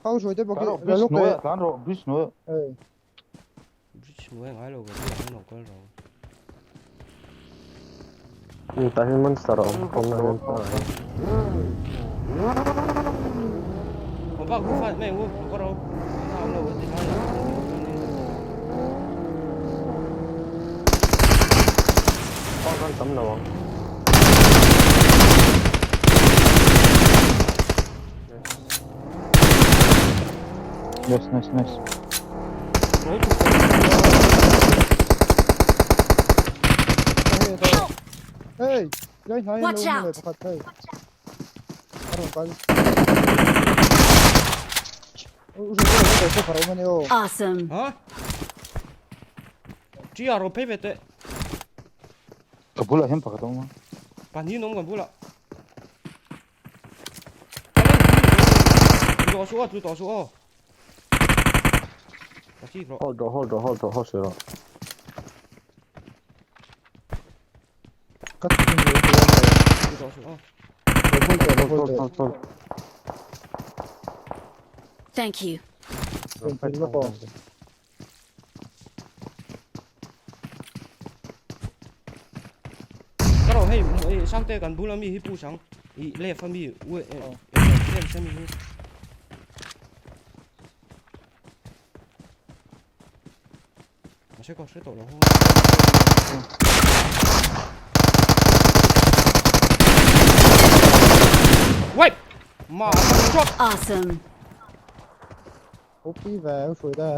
Kau hruai te bawk Tlan hi rawh bridge lawk hnuai eh. ah tlan rawh bridge hnuai ah. Hey. Bridge hnuai ngai lo ve bulah hian lo kal rawh. Um tah hian monster a awm awm na hian tah hian. Awm bak hu fight mai ang u lo ka ro. Engmah awm lo ti lai ah kan tih chuan in kan ti. Bak kan tam lo ang. Nice nice nice. Hey, gai hnai Watch lo out. le pakhat hey. Aron kal. U ru ru ru ko pharo mane o. Awesome. Hả? Chỉ ở rồi phê về tệ. Ka bulah hian pakhat a awm a. Pahnih an awm kan bulah. Tlu tawh suh aw, tlu tawh suh aw. Ka chik rawh. Hold rawh, hold rawh, hold rawh, hold suh rawh. Ka thin ni chu an nei. Tlu tawh suh aw. Hold teh, Hold, hold hold, teh. hold, hold. Thank you. Rawn pil lawk aw. Ka rawh hei Sangte kan bula mi hi push ang i left a mi left a mi hi. Mahse ka hre tawh lo ho. Wipe! Ma drop! Awesome. OP ve hruai ta.